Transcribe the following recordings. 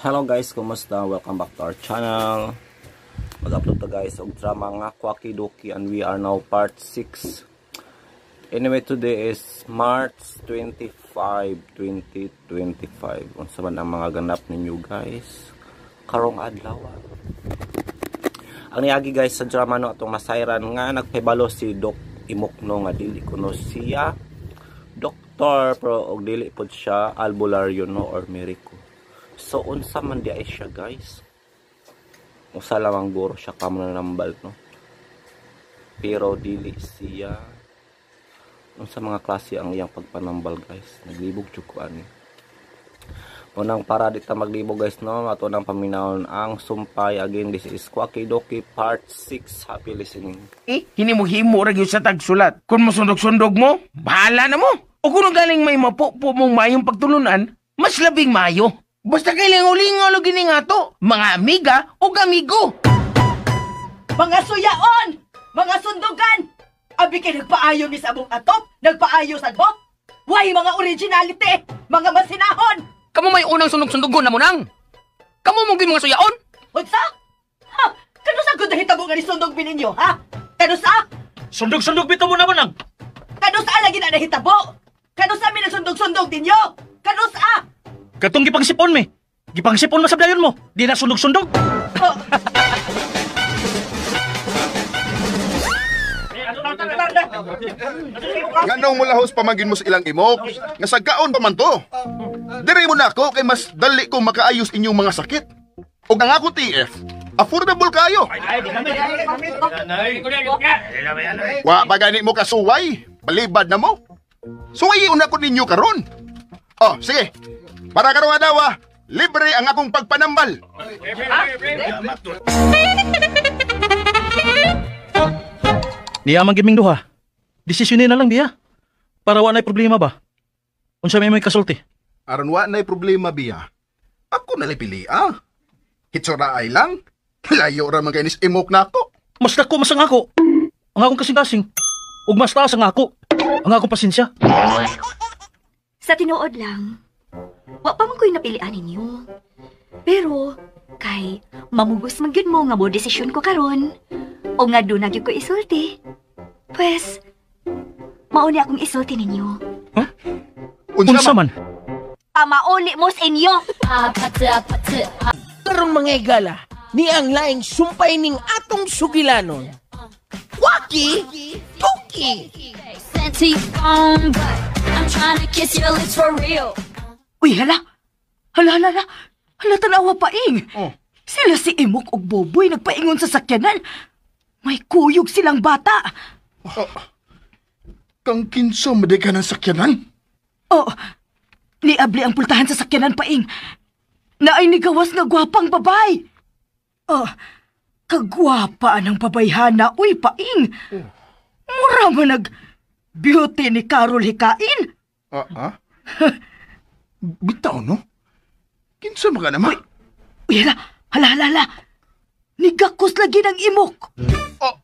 Hello guys, kumusta? Welcome back to our channel. Mag-upload ta guys og drama nga Kwaki Doki and we are now part 6. Anyway, today is March 25, 2025. Unsa man ang mga ganap ninyo guys karong adlaw? Ang niagi guys sa drama no, atong masayran nga nagpahibalo si Doc Imok no nga dili kuno siya doktor pero og dili pod siya albularyo no or meriko. So unsa man di ay siya guys? Usa lamang guro siya ka mananambal no. Pero dili siya, unsa mga klase ang iyang pagpanambal guys? Naglibog jud ko ani. Unang para di ta maglibog guys no, ato nang paminawon ang sumpay. Again, this is Kwaki Doki part 6. Happy listening. Eh, hinimo-himo ra gyud sa tagsulat. Kung mosundog-sundog mo, bahala na mo. O kung galing may mapupo mong mayong pagtulunan, mas labing mayo. Basta kay lingaw-lingaw lagi ni nga to, mga amiga o amigo. Mga suyaon! Mga sundugan! Abi kay nagpaayo ni sa among atop, nagpaayo sa bok. Way mga originality, mga masinahon. Kamu may unang sundog-sundugon na mo nang. Kamu mong mga suyaon. Unsa? Ha? Kano sa gud nahitabo nga ni sundog bininyo, ha? Kano sa? Sundog-sundog bitaw mo naman ang. Kano sa lagi na nahitabo? Kano sa mi nagsundog-sundog ninyo? Kano sa? Katong gipangsipon mi. Gipangsipon mo sa dayon mo. Di na sundog-sundog. Oh. Nganong mulahos pamangin mo sa ilang imok, nga sagaon pa man to. Diri mo na ako kay mas dali ko makaayos inyong mga sakit. Og ang ako TF, affordable kayo. Wa ba gani mo kasuway? Balibad na mo. Suway una ko ninyo karon. Oh, sige. Para karong adlaw, libre ang akong pagpanambal. Niya man gid ming duha. Desisyonin na lang biya. Para wa nay problema ba? Unsa may may kasulti? Aron wa nay problema biya. Ako na pili ah. Hitsura ay lang. Layo ra man kay nis imok nako. Mas dako mas ang ako. Ang akong kasing-kasing. Ug mas taas ang ako. Ang akong pasensya. Sa tinuod lang, wa pa man ko'y napilian ninyo. Pero, kay mamugos man gyud mo nga mo desisyon ko karon. O nga doon na gyud ko isulti. Pues, mauni akong isulti ninyo. Huh? Unsa man? Pamauli mo sa inyo! Karon mga igala, ni ang laing sumpay ning atong sugilanon. Kwaki Doki! Uy, hala! Hala, hala, hala! Hala, tanawa paing! Oh. Sila si Imok ug Boboy nagpaingon sa sakyanan. May kuyog silang bata. Oh. Kang kinsa maday ka ng sakyanan? Oh, niabli ang pultahan sa sakyanan paing. Naay nigawas nga gwapang babay. Oh, kagwapa ang babayhana, uy paing. Oh. Mura man nag beauty ni Carol Hikain. Ah, ah? Bitaw, no? Kinsa man ka naman? Uy, hala, hala, hala, hala. Nigakos lagi ng imok. Oh.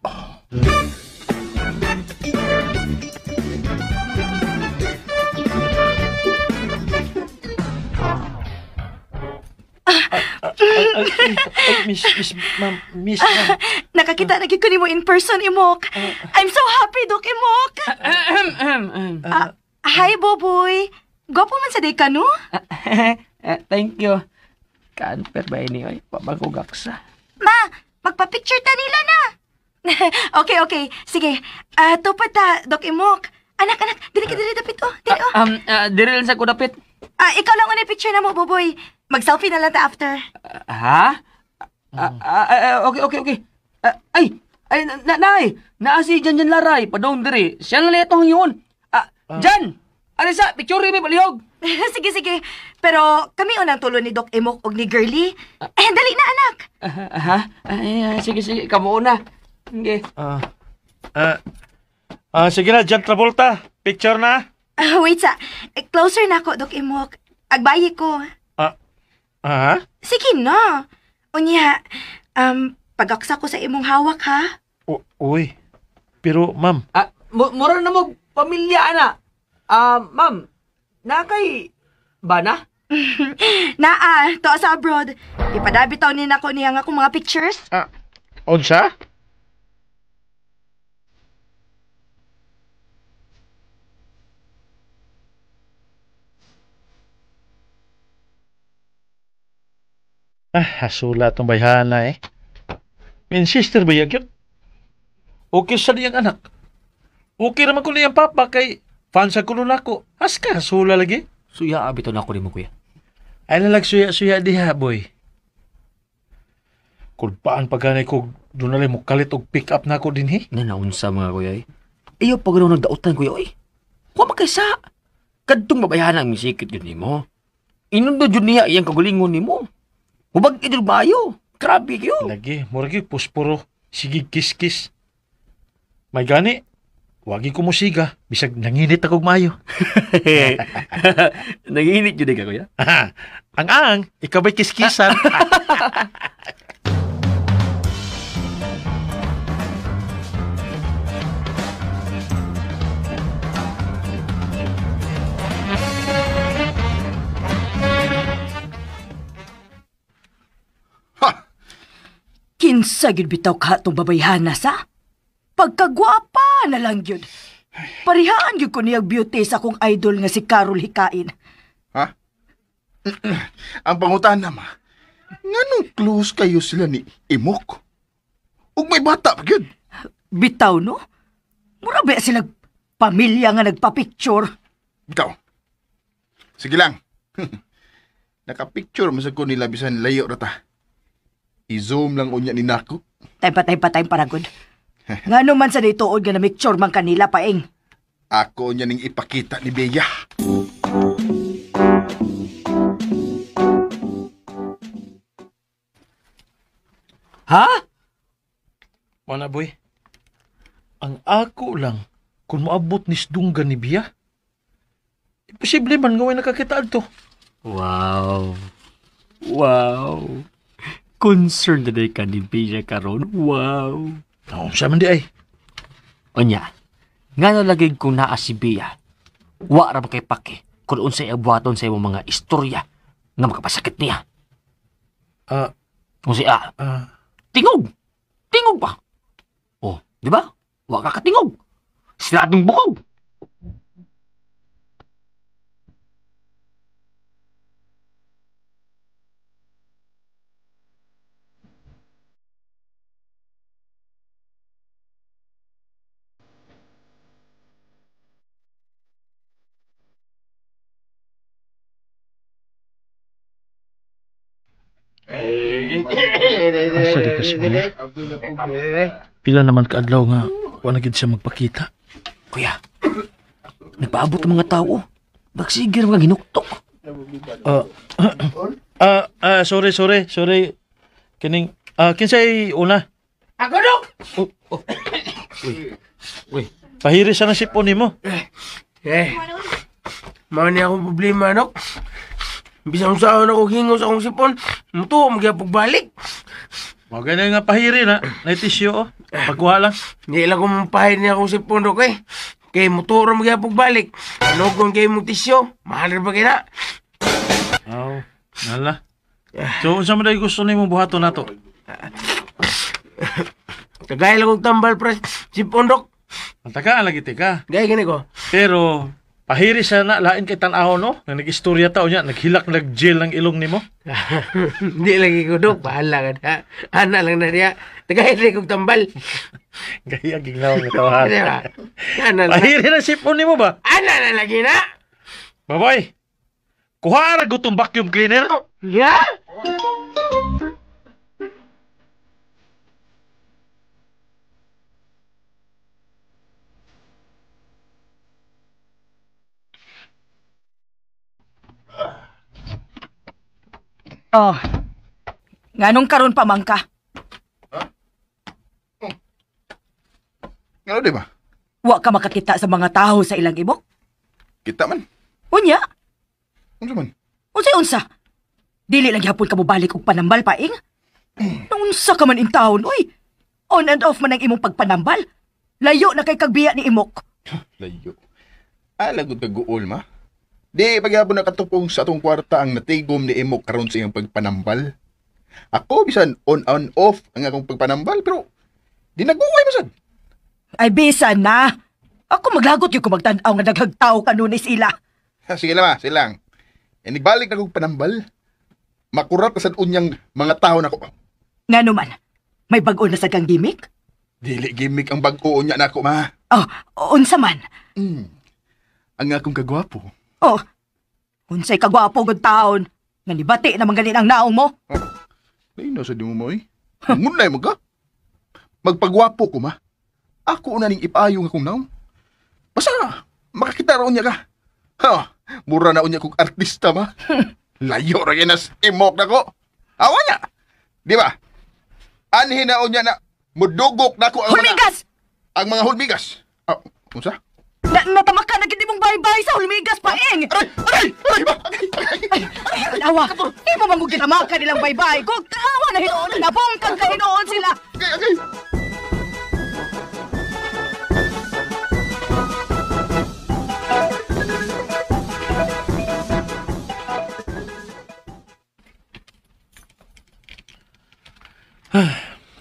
Miss, miss, ma'am, miss, ma'am. Nakakita na gyud ko nimo in person, Imok. I'm so happy, Doc Imok. Hi, Boboy. Gwapo man sa day ka, no? Thank you. Kanper ba ini oy? Pabagugaksa. Ma, magpa-picture ta nila na. Okay, okay. Sige. Tupad ta, Doc Imok. Anak, anak, dili ka dili dapit oh. Dili oh. Dili lang sa ko dapit. Ikaw lang una picture na mo, Boboy. Mag-selfie na lang ta after. Ha? Okay, okay, okay. Ay, ay, nay, naa si Jan Jan Laray, padong diri. Siya na lang itong yun. Jan! Ano sa? Picture mi palihog. Sige, sige. Pero kami unang tulo ni Doc Imok og ni Girlie. Eh, dali na, anak. Ha? Ay, sige, sige. Kamu una. Sige. Sige na, Jan Travolta. Picture na. Wait sa. Closer na ako, Doc Imok. Agbayi ko. Ah? Sige na. Unya, pagaksa ko sa imong hawak, ha? Uy. Pero, ma'am. Mura na mo pamilya, ana. Ma'am, na kay ba na? Naa, to sa abroad. Ipadabi taw ni nako niya nga akong mga pictures. Ah, unsa? Ah, hasula tong bayhana eh. Min sister ba yun? Okay sa niyang anak. Okay naman ko niyang papa kay fan sa kuno nako. Aska, hasula lagi. Suya, abito na ako nimo, kuya. Ay nalag suya-suya diha, boy. Kulpaan pa ganay ko, doon na lang mo kalit og pick up na ako din, he. Nanaunsa mga kuya eh. Iyo pag gano'n nagdautan, kuya, oy. Kuha makaysa. Kadtong babayhan ang misikit yun nimo. Inundo yun niya iyang kagulingon nimo. Hubag idol bayo. Grabe kayo. Lagi, muragi, puspuro. Sige, kiss-kiss. May gani, wagi ko musiga. Bisag nanginit akong mayo. Nanginit yun eh ka, kuya. Ang-ang, ikaw ba'y kiskisan? Ha! Kinsa gyud bitaw ka tong babayhana sa? Pagkagwapa na lang gyud. Parihaan gyud ko niyang beauty sa akong idol nga si Carol Hikain. Ha? Ang pangutana ma, nganong close kayo sila ni Imok? Ug may bata pa gyud. Bitaw no? Mura ba sila pamilya nga nagpa-picture? Bitaw. Sige lang. Naka-picture man sa ko nila bisan layo ra ta. I-zoom lang unya ni nako. Time pa, time pa, time paragod. Ngano man sa dituod nga na-picture man kanila paeng. Ako unya ning ipakita ni Bea. Ha? Mana, boy? Ang ako lang, kung moabot ni Sdunggan ni Bea, imposible man nga way nakakita adto. Wow. Wow. Concerned na ka ni Bea karon. Wow. Naunsa man di ay. Onya, nga nalagig kung naa si Bea, wa ra man kay pake kung unsay abuhaton sa imong mga istorya nga makapasakit niya. Kung siya, tingog! Tingog pa! Oh, di ba? Wa ka katingog. Siradong bukog. Asa di ka si Bea? Pila naman kaadlaw nga wa na gid siya magpakita. Kuya, nagpaabot ang mga tao. Bagsigir mga ginuktok. Sorry, sorry, sorry. Kining, kinsay una? Ako, Dok! Oh, oh. Uy. Uy. Pahiri sa ng sipon nimo. Eh, mao ni akong problema, Dok. Bisan unsaon ako hingo sa akong sipon, mutuo magyapog balik. Mao gani nga pahiri na, naitisyo oh. Pagkuha lang. Di lang ko mapahid niya akong sipon, Dok, eh. Kay mutuo ra magyapog balik. Anugon kay mong tisyo, mahal ra ba kay na? Aw, nala. So, unsa man day gusto nimo buhaton nato? Tagay lang kong tambal pre sipon, Dok. Ang tagaan lagi tika. Gay gani ko. Pero pahiri sa na lain kay tan-aw no. Nga nag-istorya ta unya, naghilak nag-gel ang ilong nimo. Di lagi ko, Dok. Bahala ka na. Ana lang na niya. Tagay lang kong tambal. Gaya gignaw nga tawahan. Di ba? Ana lang. Pahiri na sipon nimo ba? Ana na lagi na. Baboy. Kuha ra gutong vacuum cleaner. Ya? Oh. Nganong karon pa man ka? Ngano di ba? Wa ka makakita sa mga tawo sa ilang ibok? Kita man. Unya? Unsa man? Unsay unsa? Dili lang gyapon ka mobalik og panambal paing. Naunsa ka man in taon, uy. On and off man ang imong pagpanambal. Layo na kay kagbiya ni imok. Layo. Alagod ka guol, ma. Di pagyapon nakatupong sa atong kwarta ang natigom ni Imo karon sa iyang pagpanambal. Ako bisan on on off ang akong pagpanambal pero di naguway man sad. Ay, bisan na. Ako maglagot yung kumagtanaw nga daghag tao kanunis ila. Sige lang ma, sige lang. E nagbalik na kong panambal. Makurat na sad unyang mga tao nako. Nga naman, may bag-o na sa kang gimmick? Dili gimmick ang bag-o unya nako ma. Oh, unsa man? Ang akong kagwapo. Oh, unsay kagwapo gud taon. Nga nibati na mangganin ang naong mo. Ay, nasa di mo mo eh. Ngunay mo ka. Magpagwapo ko ma. Ako una ning ipaayong akong naong. Basta, makakita ra unya ka. Ha, mura na unya kong artista ma. Layo ra gyud nas imok na ko. Awa niya. Di ba? Anhin na unya na mudugok na ko ang Hulmigas! Mga, ang mga hulmigas. Ah, unsa? Natama ka na gid mong bye-bye sa hulmigas paeng. Aray! Aray! Aray ba? Aray! Aray! Ay, awa. Di mo man gitama ka nilang bye-bye. Kung awa na hinuon, nabungkag ka hinuon sila. Okay, okay.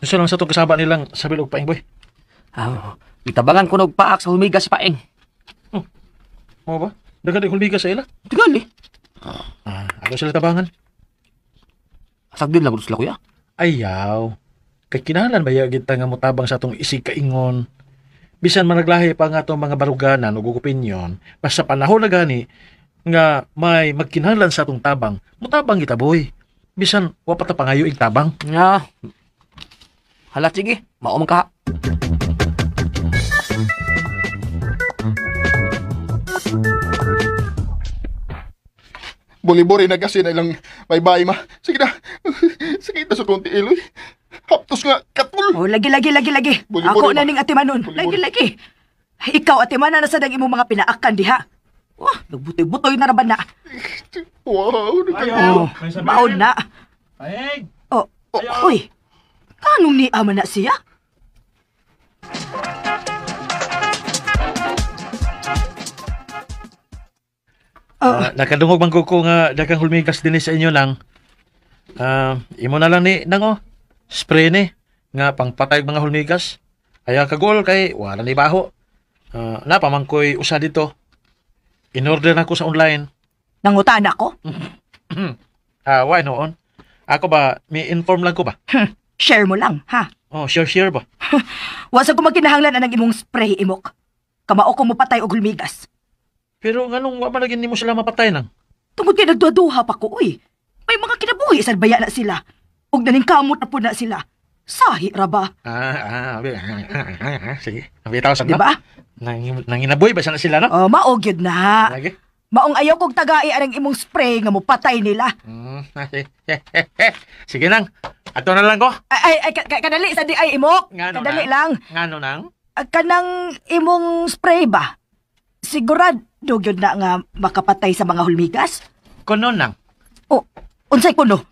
Gusto lang sa itong kasaba nilang sabi og paing boy. Ah, gitabangan ko og paak sa hulmigas paeng. Mo ba? Daghan di hulmigas sa ila. Tingali. Ah, ako sila tabangan. Sagdin lang gud sila kuya. Ayaw. Kay kinahanglan ba ya gid ta nga motabang sa atong isig kaingon. Bisan man naglahi pa nga atong mga baruganan ug opinyon, basta panahon na gani nga may magkinahanglan sa atong tabang, motabang kita boy. Bisan wa pa ta pangayo ig tabang. Nga. Hala sige, mao man ka. Buli-buri na kasi na ilang bye-bye ma. Sige na. Sige na sa konti iloy. Haptos nga, katul. Oh, lagi lagi lagi lagi. Buli-buli Ako ba? na ning atimanon. Buli-buli. Lagi lagi. Ikaw atimanan na sa dang imong mga pinaakan diha. Wah, nagbutoy-butoy na ra ba na? Wow, Oh, maon na. Paing! Oh, uy. Kanong ni ama na siya? Oh, Nakadungog man ko nga daghang hulmigas dinhi sa inyo lang. Imo na lang ni nang oh. Spray ni nga pangpatay og mga hulmigas. Ayaw kagol kay wala ni baho. Na pa man ko'y usa dito. In-order na ko sa online. Nangutan ako? Why noon? Ako ba, may inform lang ko ba? Share mo lang, ha? Oh, share share ba? Wa sa ko magkinahanglan anang imong spray imok. Kamao ko mopatay og hulmigas. Pero nganong wa man lagi nimo sila mapatay nang? Tungod kay nagduha-duha pa ko, uy. May mga kinabuhi sad baya na sila. Ug naningkamot na po na sila. Sahi ra ba? Sige. Bitaw sa Di ba? Nanginaboy ba sana sila no? Oh, mao gyud na. Lagi. Maong ayaw kog tagai anang imong spray nga mopatay nila. Sige. Sige nang. Ato na lang ko. Ay, ay, ay, kadali sa di ay imok. Ngano Kadali nang? lang. Ngano nang? Kanang imong spray ba? Sigurado gyud na nga makapatay sa mga hulmigas? Kuno nang. O, unsay kuno?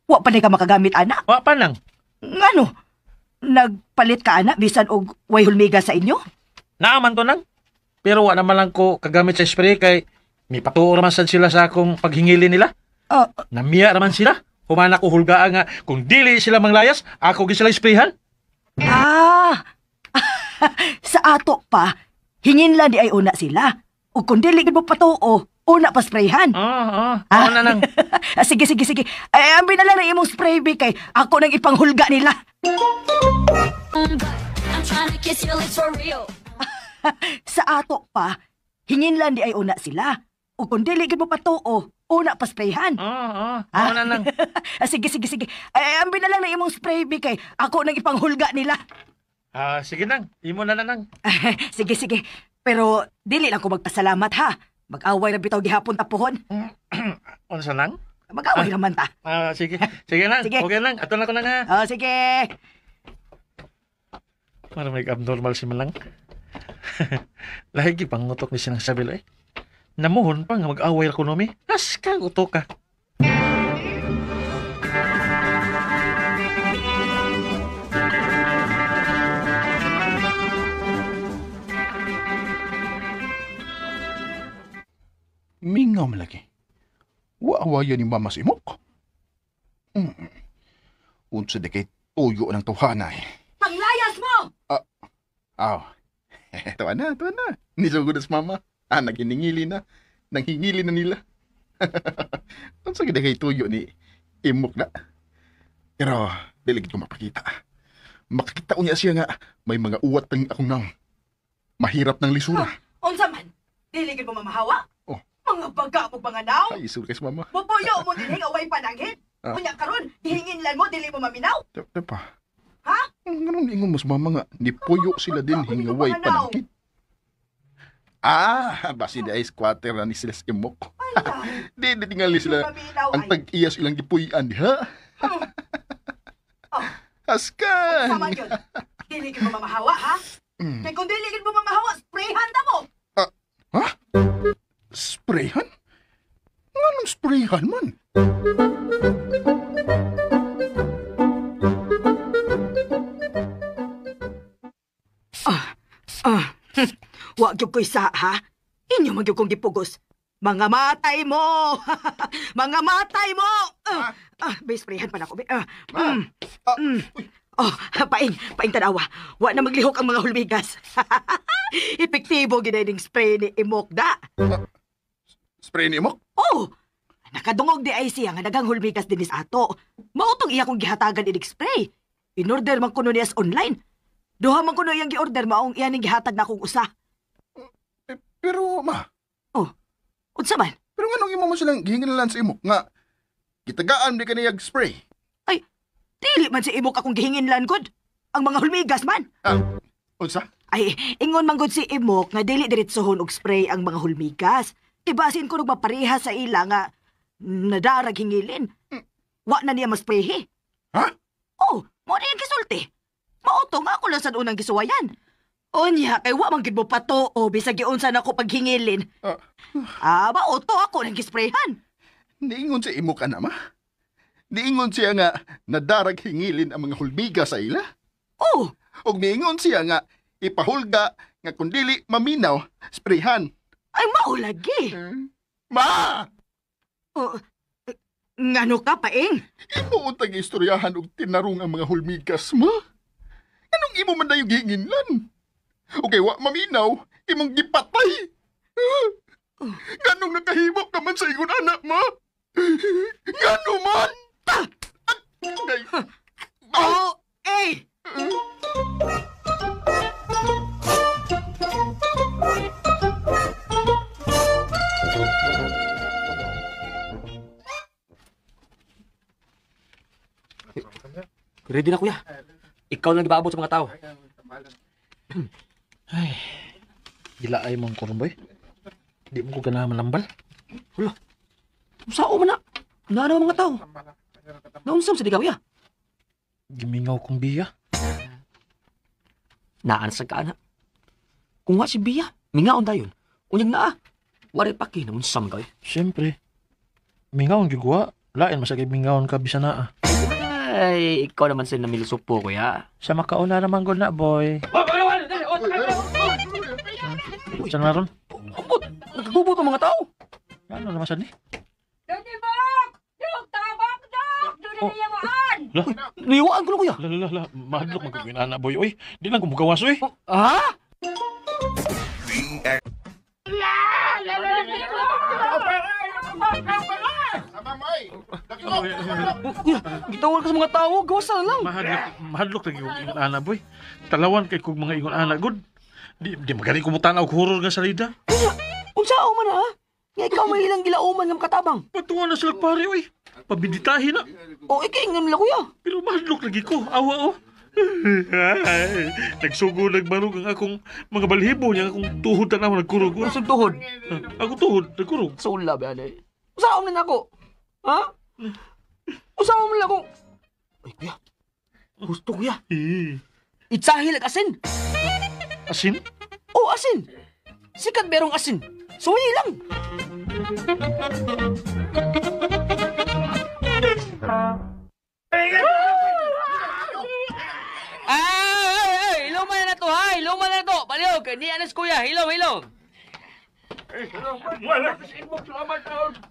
Wa pa ni ka makagamit ana? Wa pa nang. Ngano? Nagpalit ka ana bisan og way hulmigas sa inyo? Naaman to nang. Pero wa naman lang ko kagamit sa spray kay mipatuo raman sad sila sa akong paghingili nila. Namiya raman sila. Humana ko hulgaan nga kung dili sila manglayas, ako gyud sila sprayhan. Ah. Sa ato pa, hingin lang di ay una sila. O kung dili gid mo patuo, una pa sprayhan. Oo, oo. na lang. Sige, sige, sige. Ay, ambi na lang ang imong spray bi kay ako nang ipanghulga nila. Sa ato pa, hingin lang di ay una sila. O kung dili gid mo patuo, una pa sprayhan. Oo, oo. na lang. Sige, sige, sige. Ay, ambi na lang ang imong spray bi kay ako nang ipanghulga nila. Sige nang. Imo na lang. Sige, sige. Pero dili lang ko magpasalamat ha. Mag-away ra bitaw gihapon tapuhon. Unsa nang? Mag-away naman ta. Sige. Sige lang. Sige. Okay lang. Ato na ko lang ha. Oh, sige. Parang may abnormal si Malang. Lahi pangutok ni sinang sabilo eh. Namuhon pa nga mag-away ra kuno mi. As kang utok ka. Mingaw malagi. Waawayan ni mama si Imok. Unsa di kay tuyo ng tawhana eh. Panglayas mo! Aw. Tuwa na, tuwa na. Nisugod na si mama. Ah, naghiningili na. Nanghingili na nila. Unsa gid kay tuyo ni Imok na. Pero dili gid ko mapakita. Makakita unya siya nga may mga uwat pang akong naong. Mahirap ng lisura. Unsa man? Dili gid mo mamahawa? Oh. Mga baga mo mga naong. Ay, isur kay si mama. Mupuyo mo dinhi nga way pananghit. Ah. Unya karon, gihinginlan mo dili mo maminaw. Pa. Ha? Ganun ingon mo sa mama nga, nipuyo sila din hingaway panangkit. Ah, basi di ay squatter na ni sila sa Imok. Ay, Di, di tingali sila. maminaw Ang ay. tag-iyas ilang gipuy-an diha. Oh. Askan! Sama yun. Dili gid mo mamahawa, ha? Kay kung dili gid mo mamahawa, sprayhan ta mo. Ha? Sprayhan? Nganong sprayhan man? Wa gyud ko'y sa, ha? Inyo man gyud kong gipugos. Mga matay mo! Mga matay mo! May sprayhan pa na ako. Uy. Oh, paing tanawa. Wa na maglihok ang mga hulmigas. Epektibo gid ning spray ni Imok da. Spray ni Imok? Oh, nakadungog di ay siya nga daghang hulmigas dinhi sa ato. Mao tong iya kong gihatagan inig spray. Inorder man kuno niya sa online. Duha man kuno iyang giorder maong iya ning gihatag na akong usa. Eh, pero ma, Unsa man? pero nganong imo mo silang gihingilan sa Imok nga gitagaan di kaniyag spray? Ay, dili man si Imok akong gihinginlan gud. Ang mga hulmigas man. Ah, unsa? Ay, ingon man gud si Imok nga dili diretsohon og spray ang mga hulmigas. Ibasin ko mapareha sa ila nga nadarag hingilin. Wa na niya masprayhe. Ha? Oh, mo na yung gisulti. Mao to nga ako lang sa unang gisuwayan. Unya, kay wa man gid mo pato o bisag giunsa na ko paghingilin. Ah. Ah, mao to ako nang gisprayhan. Niingon sa Imok ana ma? Niingon siya nga nadarag hingilin ang mga hulmiga sa ila? Oh, Og niingon siya nga ipahulga nga kung dili maminaw, sprayhan. ay mao lagi. Ma! Oh, ngano ka paing? Imo untag istoryahan og tinarong ang mga hulmigas, ma? Anong imo man dayo gihinginlan? Okay, wa maminaw, imong gipatay. Nganong nakahimo ka man sa ingon anak, ma? Ngano man? Ay, Oh, eh! Ready na kuya. Ikaw lang gipaabot sa mga tao. Ay, gilaay mong karon boy. Di mo ko ganahan manambal. Unsa man na? Naa na mga tao. Naunsam sa di ka kuya? Gimingaw kong biya. Naan sa ka ana. Kung wa si Bia, mingaon dayon. Unyag naa. Wari pa kay naunsam ka. Siyempre. Mingaw ang giguwa. Lain masagay mingaon ka bisan naa. Ay, ikaw naman sa namilusupo kuya. Sa makauna naman gud na boy. Saan na ron? Ambot, nagkagubot ang mga tao. Ano naman sa ni? Dok! Dok, tabak, Dok! Doon Oh. na niyawaan! La, Niwaan ko na kuya. la, la, la. Mahadlok magkagawin anak boy. Uy, di lang kumugawas uy. Ha? Kuya, gitawag ka sa mga tao. Gawas na lang. Mahadlok, mahadlok lagi kong ingon ana boy. Talawan kay kog mga ingon ana gud. Di magaling kumutan og horror nga salida. Kuya, unsa man ha? Nga ikaw may ilang gilauman nga makatabang. Patungan na sila pare uy. Pabinditahin na. O, ikaw ingon nila kuya. Pero mahadlok lagi ko. Awa oh. Ay, nagsugo nagbarog ang akong mga balhibo niya akong tuhod tanaw nagkurog. Unsang tuhod? Ako tuhod nagkurog. Sula ba ani? Unsa man ako? Ha? Unsa man ako? Ay kuya. Gusto kuya. Eh, Itsahil ag asin. asin? Oh, asin. Sikat merong asin. Suyi lang. Ay, ay, ay, hilom na to, ha? Hilom na to. Palihog, ni anas kuya, hilom, hilom.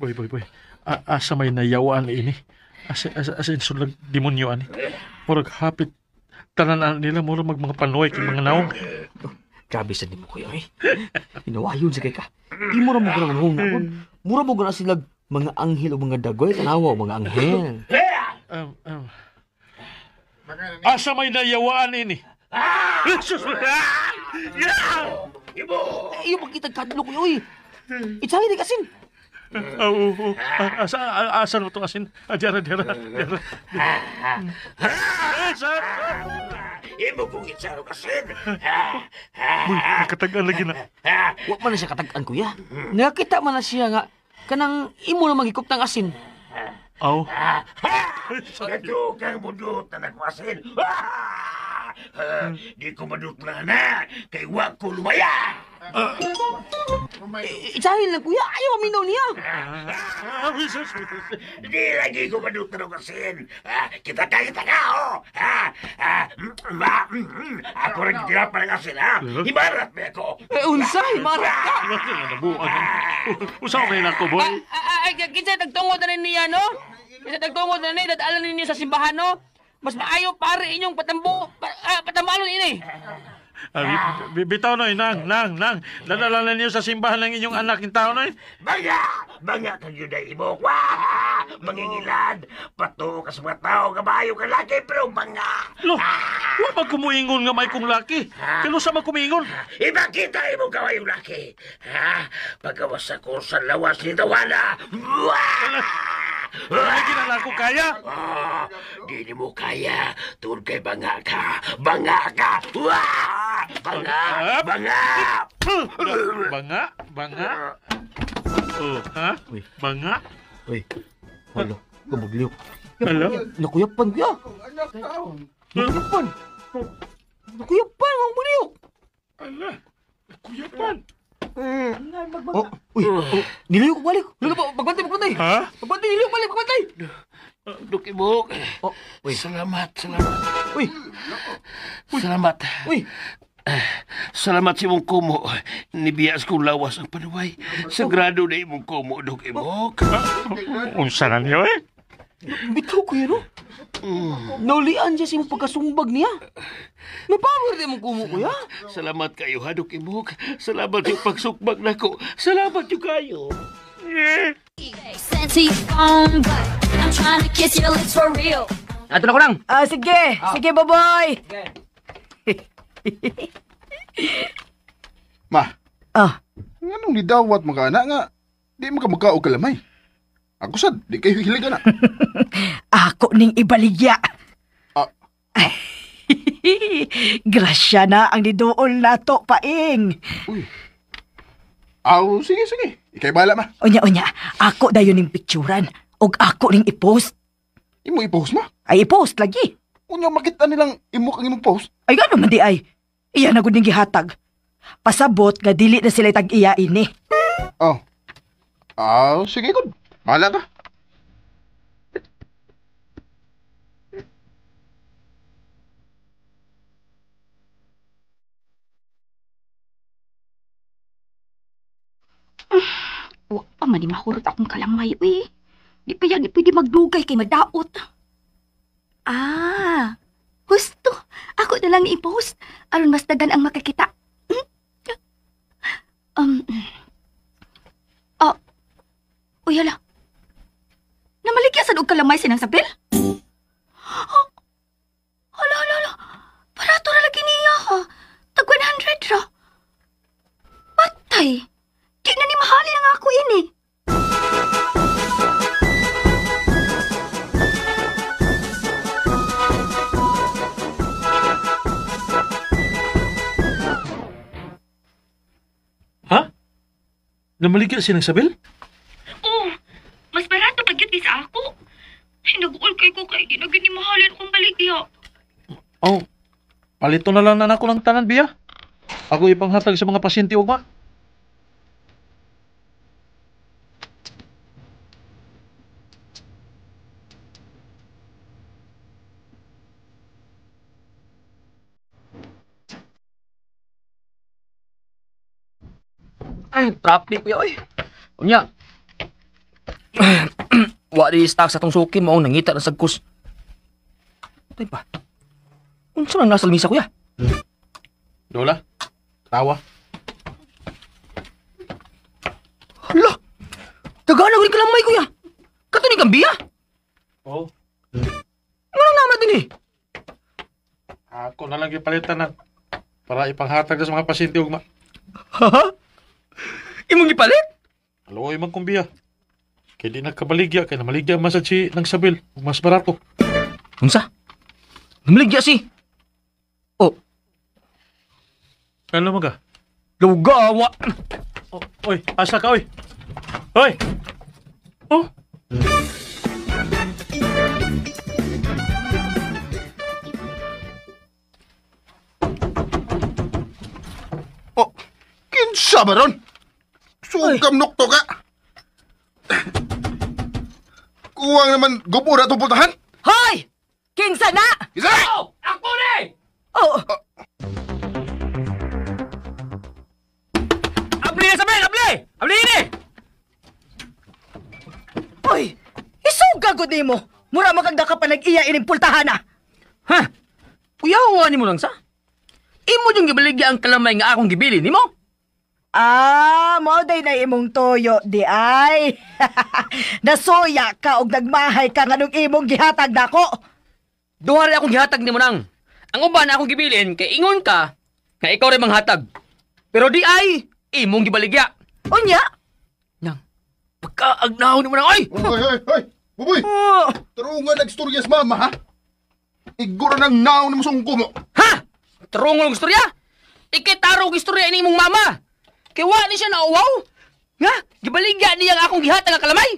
Boy, boy, boy. Asa may nayawaan ini? Asa insulag demonyo ani? Murag hapit tanan nila murag mag mga panoy kay mga naong. Grabe sa nimo kuya eh. Inawayon sa kay ka. Imo ra mo gud ang na kun. Mura mo gud sila mga anghel o mga dagoy tanawa mga anghel. Asa may nayawaan ini? Jesus! Ibo! Iyo makita kadlok kuya oy. Itsahi ni kasin. Oo. Asa mo itong asin? Diara. Imo kong itsaro kasin. Uy, nakatagaan lagi na. Wa man na siya katagaan, kuya. Nakita man na siya nga, kanang imo na magikop ng asin. Aw. Gato kang budot na nagwasin. Di ko madut na na, kay wa ko lumaya. Itsahin lang, kuya. Ayaw aminaw niya. Di lagi ko madut na nagwasin. Kita ka, oh. Ako rin tira pa ng asin, ha? Himarat ba ako? Unsa, himarat ka? Usaw may nako, boy. Ay, kinsa nagtungod na niya, no? Kinsa nagtungod na niya, dadalan ninyo sa simbahan, no? Mas maayo pare inyong patambo, patambalon ini. Bitaw noy, nang. Dadala ninyo sa simbahan ng inyong anak yung tao noy. Banga kang yun ay imo. Wah! Mangingilad. Pato ka sa mga tao, kabayo ka laki, pero banga. Lo, wa ba kumuingon nga may kong laki? Kano sa magkumingon? Ibakita imo kawayong laki. Ha? Pagawas ako sa lawas ni Tawana. Wah! Lagi na lang ko kaya. Di mo kaya. Tungod kay banga ka. Banga ka. Wah! Banga! Banga! Banga? Banga? Oh, ha? Uy. Banga? Uy. Hala, kabagliyok. Hala? Nakuyapan, kuya. Nakuyapan. Nakuyapan, ang buliyok. Ala, nakuyapan. Oh, uy, oh, niliyok balik. Lolo, pagbantay, pagbantay. Ha? Pagbantay, niliyok balik, pagbantay. Dukibok. Oh, uy. Salamat. Uy. Salamat. Uy. Salamat sa imong kumo. Nibiyas kong lawas ang panuway. Sagrado na imong kumo, Dukibok. Unsa na niyo eh? Bitaw kuya, no? Naulian siya sa imong pagkasumbag niya. May power din mong kumo, kuya. Salamat kayo, ha, Dukibok. Salamat yung pagsukbag nako. Salamat yung kayo. Ato na ko lang. Sige. Sige, baboy. Ma. Ah. Nganong nidawat mga anak nga, di mo ka magkaog kalamay. Ako sad, di kayo hilig na. Ako ning ibaligya. Ah. Grasya na ang niduol nato, paing. Uy. Aw, sige. Ikay bahala, ma. Unya, ako dayon ning picturan. Og ako ning i-post. Imo i-post, ma? Ay, i-post lagi. Unya, makita nilang imo kang imong post. Ay, gano'n man di ay. Iya na gud ning gihatag. Pasabot nga dili na sila tag-iya ini. Oh. Aw, sige gud. Bahala ka. Wa pa man ni mahurot akong kalamay, uy. Di pa yan, di pwede magdugay kay madaot. Ah, gusto. Ako na lang i-post. Aron mas dagan ang makakita. Uy, hala. Namaligya sa og kalamay sinang sapil? Oh, hala. Barato ra lagi niya, ha. Tag 100 ra. Patay. Di na ni mahalin ang ako ini. Ha? Namaligya sinang sabil? Oh, mas barato pag yun sa ako. Ay, nag-uol kay ko kay di na gini mahalin akong baligya. Oh, palito na lang na ako ng tanan, Bia. Ako ipanghatag sa mga pasyente ugma. Ay, traffic kuya oy. Unya. Wa di stock sa tong suki mao nangita na sagkus. Tay pa. Unsa man nasa lamisa kuya? Lola, tawa. Hala. Tagana gud kalamay kuya. Kato ni Gambia? Oh. Ngano naman din eh? Ako na lang gipalitan na para ipanghatag sa mga pasyente ugma. Ha? Imong gipalit? Aluoy man kong biya. Kay di nagkabaligya, kay namaligya man sa si ng sabil, mas barato. Unsa? Namaligya si. Oh, Ano man ka? lugawa. Oh, oy, asa ka oy? Oy! Oh, Oh, kinsa ba ron? Sugam nukto ka. Kuwang naman gubo na itong pultahan. Hoy! Kinsa na? Isa! Oh, ako ni! Oh, Abli na sabil, abli! Abli ni! Uy! Isuga gud nimo. Mura magagda ka pa nag-iya ining pultahan ah. Ha? Kuyawa ni mo lang sa? Imo yung gibaligya ang kalamay nga akong gibili nimo? Ah, mao day na imong toyo di ay. Nasuya ka og nagmahay ka nganong imong gihatag nako. Duha rin akong gihatag nimo nang. Ang uban na akong gibilin kay ingon ka nga ikaw rin manghatag. Pero di ay imong gibaligya. Unya? Nang pagkaagnaw nimo nang oy. Hoy, hoy, hoy! Buboy! Oh, Tarungan nagstorya sa mama, ha? Iguro ng naon mo sungko mo. Ha? Tarungon og istorya? Ikitaro og istorya ini imong mama. Kay wa ni siya nauwaw. Nga, gibaligya niya ang akong gihatag nga kalamay.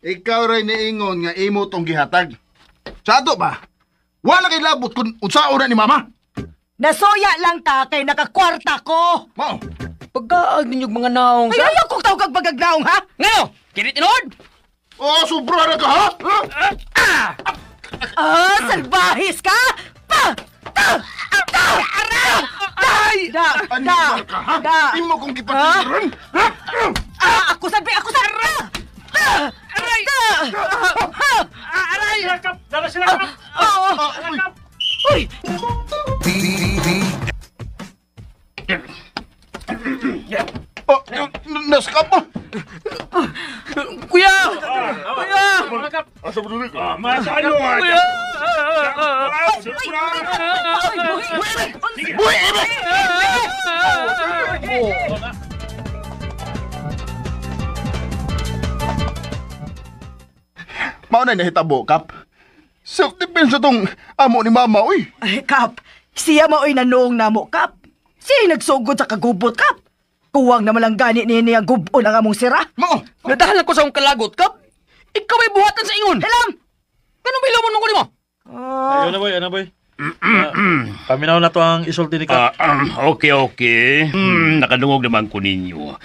Ikaw rin niingon nga imo tong gihatag. Sa ato ba? Wala kay labot kung unsao na ni mama. Nasuya lang ta kay nakakwarta ko. Mao. Pagkaag ninyo mga naong Ay, sa. ayaw kong tawag bagagnaong ha. Ngano? Kini tinuod? Oh, sobra na ka, ha? Ha? Ah! Ah, salbahis ka! Pa! Ta! Ta! Ta! Ay! Da! Da! Animal ka, ha? Da! Imo kong gipatiran. Ha? Ah, ako sabi, ako sa Ta! Aray! Ta! Ha! Aray! Dala sila kap! Oo! Uy! Oh, naskap mo. Kuya! Kuya! Asa ba dili ka? Kuya! Buhi, imo! Mao na nahitabo, Kap. Self-defense na tong amo ni mama, uy. Ay, Kap! Siya mao'y nanoong namo, Kap! Siya nagsugod sa kagubot, Kap! Kuwang naman lang gani ni ang gubon ang among sira. Mao. Nadahalan ko sa akong kalagot, Kap! Ikaw ay buhatan sa ingon! Hilam! Ganun ba ilomon mo ko nimo? Ayun na boy, ano boy. Paminaw na to ang isulti ni Kap. Okay, okay. Nakadungog naman ko ninyo.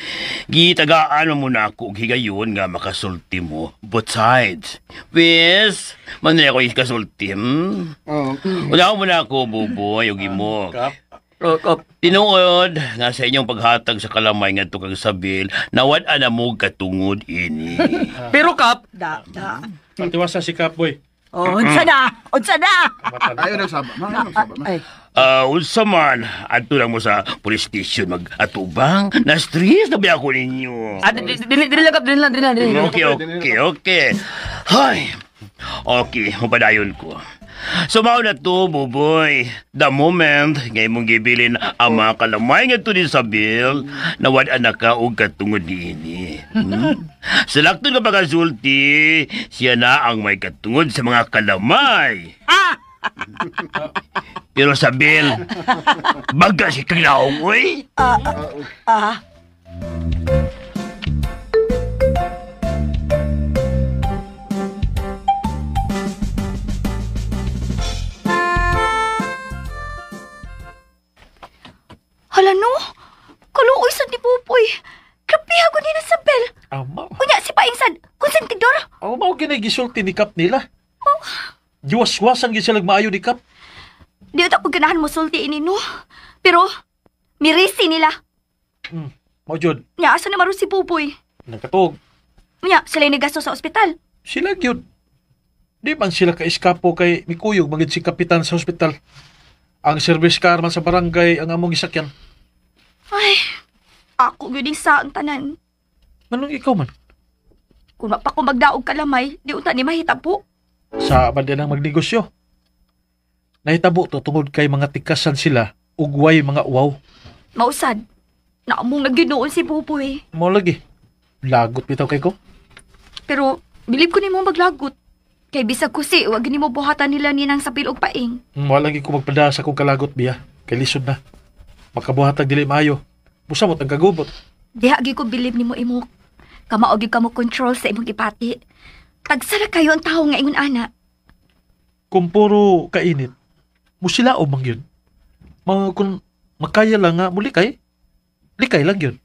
Gitagaan mo muna ako og higayon nga makasulti mo both sides. Wes, manay ako ikasulti. Hmm? Oh. Una mo na ako, buboy, ug imo. Kap. Oh, Kap. Tinuod nga sa inyong paghatag sa kalamay ngadto kang Sabil, nawad-an na mo katungod ini. Pero, Kap, Da, da. Patiwasa si Kap boy. Oh, unsa na? Unsa na? Ayaw nagsaba, ma. Ayaw nagsaba, ma. Ay, Unsa man, adto lang mo sa police station mag-atubang. Na-stress na ba ako ninyo? Dili dili lang, Kap. Dili lang, dili lang, dili lang. Okay. Hay. Okay, mapadayon ko. So mao na to, buboy. The moment ngay mong gibilin ang mga kalamay nga to ni Sabil, nawad-an na ka og katungod niini. Sa lakton nga pagkasulti, siya na ang may katungod sa mga kalamay. Pero Sabil, baga si kagnaong, uy. ah. Hala no, kaluoy sad ni Pupoy. Grabe ako ni Sabel. Ama. Unya si Paing sad, konsentidor. Ako mao ginay gisulti ni Kap nila. Giwaswasan gid sila maayo ni Kap. Di ako ganahan mo sulti ini no. Pero mirisi nila. Mao jud, Nya, asa na maron si Buboy? Nagkatuog. Nya, sila yung nagasto sa ospital. Sila gyud. Di man sila ka-eskapo kay mikuyog magid si kapitan sa ospital. Ang service car man sa barangay ang among gisakyan. Ay, ako gyud ning sa ang tanan. Manong ikaw man? Kung wa pa ko magdaog kalamay, di unta ni mahitabo. Sa ba din ang magnegosyo? Nahitabo to tungod kay mga tikasan sila ugway mga uwaw. Mausad, naamong naginuon si Buboy. Mao lagi. Lagot bitaw kay ko. Pero, bilib ko nimo maglagot. Kay bisag kusi, wag nimo buhatan nila ninang sapil og paing. Wala lagi ko magpada sa akong kalagot biya. Kay lisod na. Makabuhatag dili maayo. Busamot ang kagubot. Diha gyud ko bilib nimo imok. Kamao gyud ka mo control sa imong gipati. Tagsa ra kayo ang tawo nga ingon ana. Kung puro kainit, musila o mang yun. Mga kung makaya lang nga, muli kay, likay lang yun.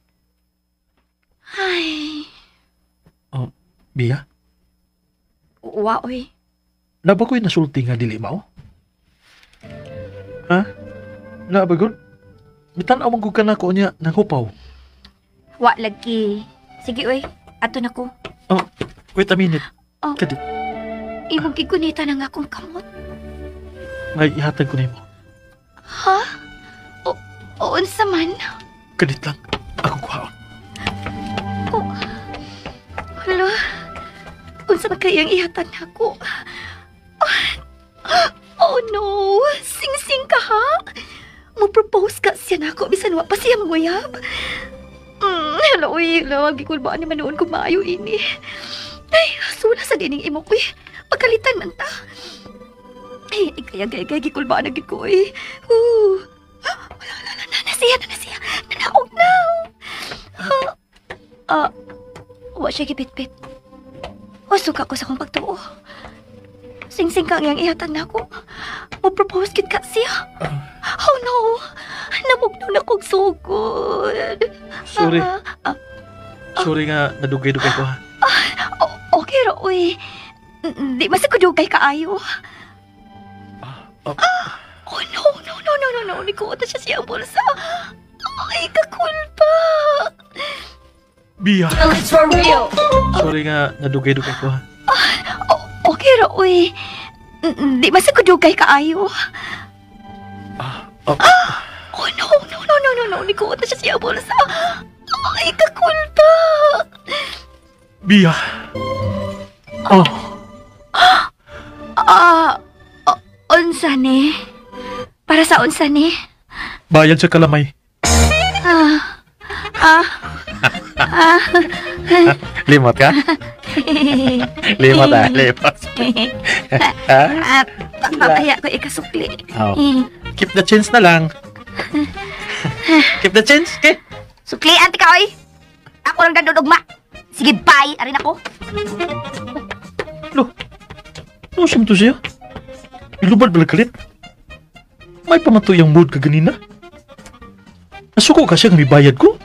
Ay, Oh, Bia, uwa oy. naba ko'y nasulti nga dili mao? Ha? Naba gud? Mitan-aw man gud ka na ko niya nang hupaw. Wa lagi. Sige oy, ato na ko. Oh, wait a minute. Oh. Kadit, Imong gigunita na nga akong kamot. may ihatag ko nimo. Ha? O, o unsa man? Kadit lang, akong kuhaon. Oh. Hala. Unsa man kayang ihatag nako? Oh no! Sing-sing ka ha? Mo-propose ka siya nako bisan wa pa siya manguyab. Hala uy, hala, gikulbaan ni man noon kung maayo ini. Ay, sula sa dining imo ko eh. Pagkalitan man ta. Ay, kaya gay gay gikulbaan na gid ko eh. Wala, wala, wala, na siya, na siya. Nanaog na. Ah, ah, wa siya gibitbit. Usog ako sa akong pagtuo. Sing-sing ka ang iyang ihatag nako. Mo-propose gid ka siya. Oh no! Namugno na kog sugod. Sorry. Ah, ah, Sorry nga, nadugay-dugay ko ha. Okay ra, uy. Di man sa kudugay kaayo. Oh. Oh no, no, no, no, no, no. Nikuot na siya siyang bulsa. Ay, kakulpa. Bia. Sorry nga, nadugay-dugay ko ha. Okay ra, uy. Di man sa kudugay kaayo. Oh. Oh no, no, no, no, no, no. Nikuot na siya siyang bulsa. Ay, kakulpa. Bia. Oh, Ah, unsa ni? Para sa unsa ni? Bayad sa kalamay. Ah, ah, ah. Limot ka? Limot ah, limot. Ha? Ah, papaya ko ikasukli. Oh. Keep the change na lang. Keep the change, okay? Sukli, ante ka, oy. Ako lang dandudugma. Sige, bye. Arin ako. Lo, ano sa to siya? Ilubad ba kalit? May pamatoy ang mood ka ganina. Nasuko ka siya nga may bayad ko?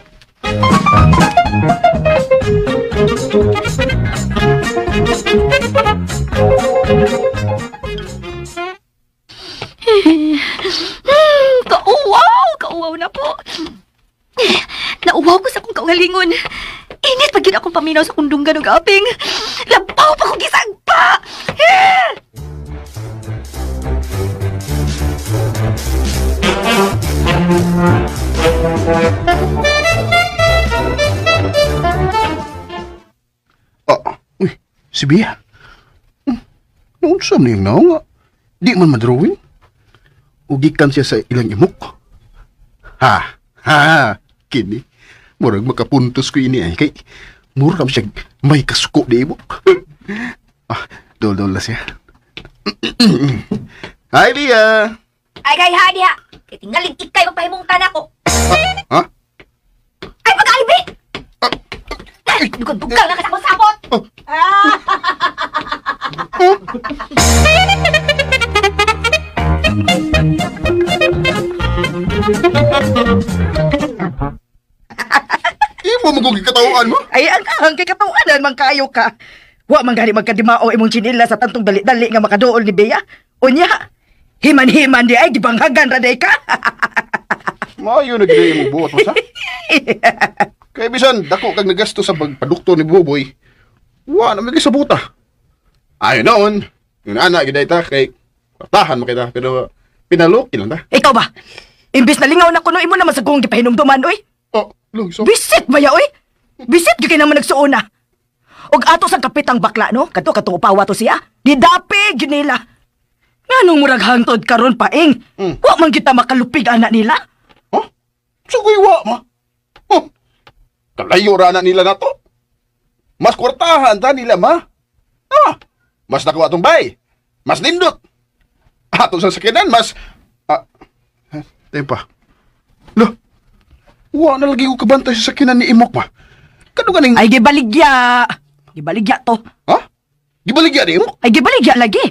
Kauwaw! Kauwaw na po. Nauwaw ko sa akong kaugalingon. Init pag yun akong paminaw sa kundunggan og aping. Labaw pa kong gisagpa! Eh! Ah, uy, si Bia. Naunsa man niyang naong nga. Di man madrawing. Ugikan siya sa ilang imok. Ha, ha, kini. Murag makapuntos ko ini ay kay murag siya may kasuko di imok. Ah, dol-dol na siya. Hi, Bia. Ay, kay ha, diha. Kay tingalig ikay magpahimong tanako. Ha? Ay, pag-alibi! Ay, dugag-dugang na ka sa akong sapot! Oh. Imo mo kong gikatawaan mo? Ay, ang ang kay katawanan man kayo ka. Wa man gani magkadimao imong tsinila sa tantong dali-dali nga makaduol ni Bea. Unya, himan-himan di ay gibanghagan ra day ka. Maayo na gid mo buot mo sa. Kay bisan dako kag nagasto sa pagpadukto ni Buboy. Wa na may gisabuta. Ayo noon, yung ana gid ta kay kwartahan mo kita pero pinaluki lang ta. Ikaw ba? Imbis na lingaw na kuno imo naman sa kong gipahinumduman oy. Oh, lo, so. Bisit ba ya oy? Bisit gyud kay naman nagsuuna. Og ato sa kapitang bakla no, kadto katong upawa to siya. Gidapi gyud nila. Nganong murag hangtod karon paing? Wa man kita makalupig ana nila. Huh? So kuy wa ma. Huh. Kalayo ra na nila nato. Mas kwartahan ta nila ma. Ah, mas nakuha atong bay. Mas nindot. Ato sa sakyanan mas Tepa. Lo. Wa na lagi ko kabantay sa sakyanan ni Imok ma. Kano ganing Ay gibaligya. Gibaligya to. Ha? Gibaligya ni Imok? Ay gibaligya lagi.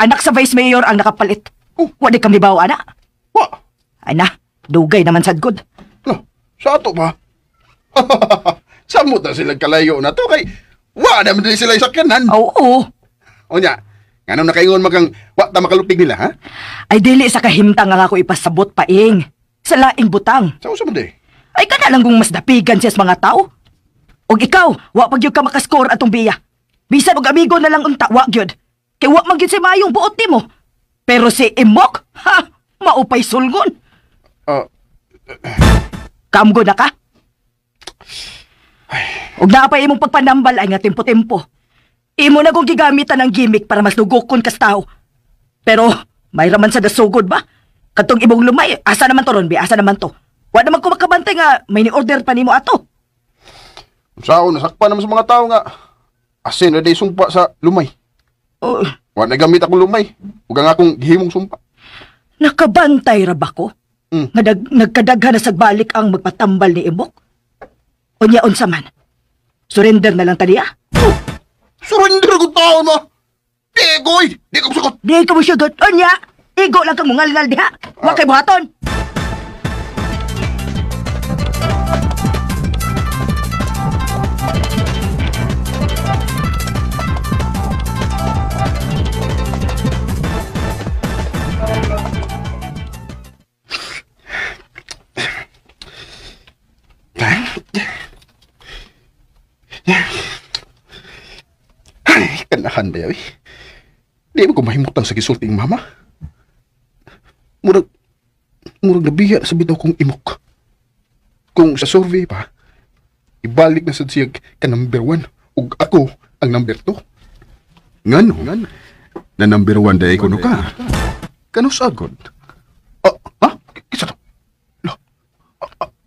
Anak sa vice mayor ang nakapalit. Oh. Wa di kami bawa ana. Wa. Ay na, dugay naman sad gud. Lo, sa ato ba? Samot na sila kalayo na to kay wa na man dili sila sakyanan. Oo. Onya, nganong nakaingon magang wa ta makalupig nila ha? Ay dili sa kahimtang nga ako ipasabot paing. Sa laing butang. Sa usa man di? Ay kana lang kung mas dapigan siya sa mga tao. Og ikaw, wa pag gyud ka makascore atong biya. Bisan og amigo na lang unta, wa gyud. Kay wa man gyud si mayong buot nimo. Pero si Imok, ha, maupay sulgon. Kaamgo na ka? Og naa pa imong pagpanambal ay nga tempo-tempo. Imo na kong gigamitan ang gimmick para mas lugokon kas tao. Pero may raman sa dasugod ba? Katong imong lumay, asa naman to ron, bi? Asa naman to? Wa naman ko makabantay nga may ni-order pa nimo ato. Sao nasakpan naman sa mga tao nga asin na day sumpa sa lumay. Oh, Wa na gamit akong lumay. Ug ang akong gihimong sumpa. nakabantay ra ba ko? Nga nagkadaghan na sagbalik ang magpatambal ni Imok? Unya unsa man? Surrender na lang taniya. Oh, surrender ko tao mo. Di goy, di ko sukot. Di ko mo sugot. Unya, igo lang kang mungalngal diha. Wa kay buhaton. Ay, kanahan ba eh. Di ba ko mahimutang sa gisulting mama? Murag nabiya sa bitaw kong imok. Kung sa survey pa, ibalik na sad siya ka number 1 ug ako ang number 2. Ngano? Na number 1 dahil kuno ka. Kano sagod? Ah? Kisa to? Lo,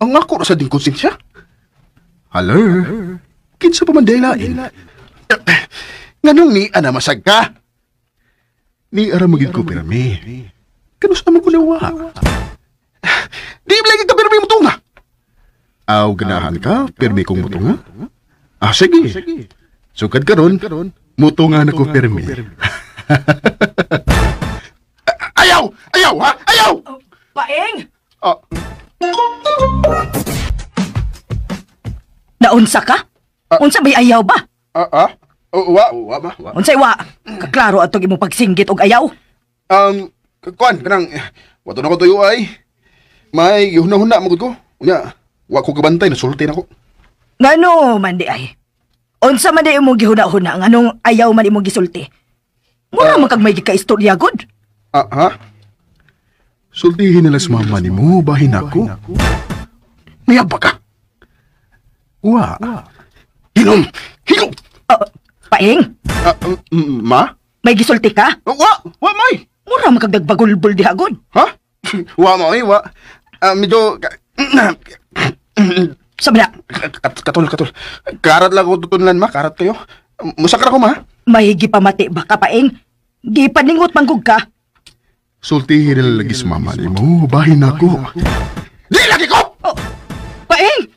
ang ako ra sa ding konsensya? Hello? Kinsa pa man dahil lain? Nganong ni ana masag ka? Ni ara magid ko pirmi. Kano sa man ko nawa? Di ba lagi ka pirmi mutunga? Aw ganahan ka pirmi kong mutunga? Ah sige. Sukad karon mutunga na ko pirmi. Ayaw! Ayaw ha? Ayaw! Paeng! Naunsa ka? Unsa may ayaw ba? Wa ma. Wa. Unsay wa? Kaklaro atong imong pagsinggit og ayaw. Kuan kanang wato na ko tuyo ay. May gihuna-huna magud ko. Unya, wa ko kabantay nasulti na ko. Ngano man di ay? Unsa man di imong gihuna-huna nganong ayaw man imong gisulti? Mura man kag may gikaistorya gud. Ha? Sultihin nila sa mama nimo, bahin ako. Mayaba ka. Wa. Hilom! Hilom! Paeng? Ma? May gisulti ka? Wa! Wa, may! Mura man kag nagbagulbol diha gud. Ha? Wa, ma, wa. Medyo... Sabi na. Katol. Karat lang ko tutunlan, ma. Karat kayo. Musakra ko, ma. May gipamati ba ka, Paeng? Gipaningot manggug ka. Sultihin nila lagi sa mama ni mo. Bahin ako. Di lagi ko! Oh, Paeng!